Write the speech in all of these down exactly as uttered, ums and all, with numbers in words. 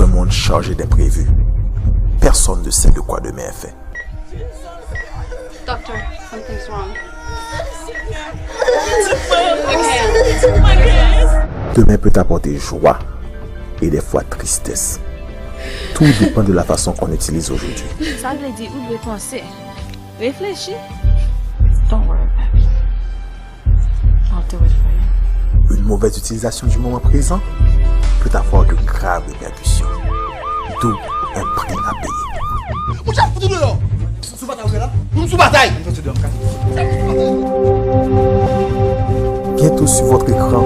Un monde chargé d'imprévus. Personne ne sait de quoi demain est fait. Doctor, something's wrong. Demain peut apporter joie et des fois tristesse. Tout dépend de la façon qu'on utilise aujourd'hui. Sa vle di ou dwe panse, reflechi. Don't worry about it. I'll do it for you. Une mauvaise utilisation du moment présent peut avoir de graves répercussions, d'où un prix à payer. Ou ap fout ou deyò. Sou batay ou la? Ou sou batay. M soti deyò, m kase. Bientôt sur votre écran,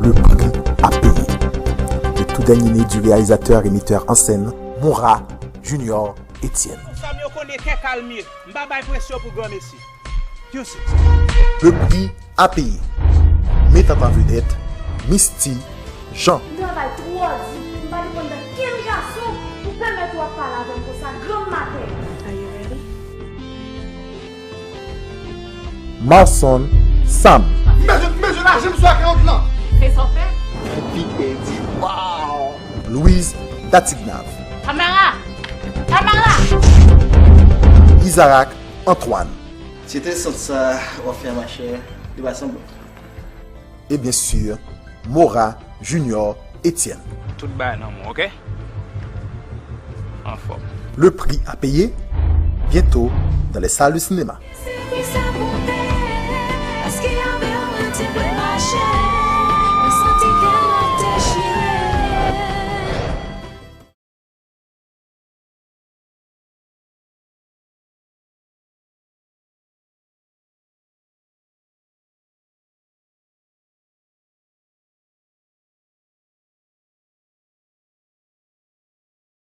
le prix à payer. Le tout dernier né du réalisateur et metteur en scène, Mora Junior Etienne. Fanm yo konnen kè kalmye. M pa bay presyon pou granmesi. You see. Le prix à payer. Mettant en vedette, Misty Jean. M travay twò di, m pa depann nan kenn gason pou pèmèt ou ap pale avè m konsa granm maten an. Marson Sam. M bezwen, m bezwen lajan m sou akawont lan. Se sa w fè? Louise Datignav. Kamera! Kamera! Isaac Antoine. Se te sant sa w ap fè, machè, li pa sanble. Et bien sûr, Mora Junior Etienne. Tout bagay nan men w, oke? Anfòm. Le prix à payer, bientôt dans les salles de cinéma. Se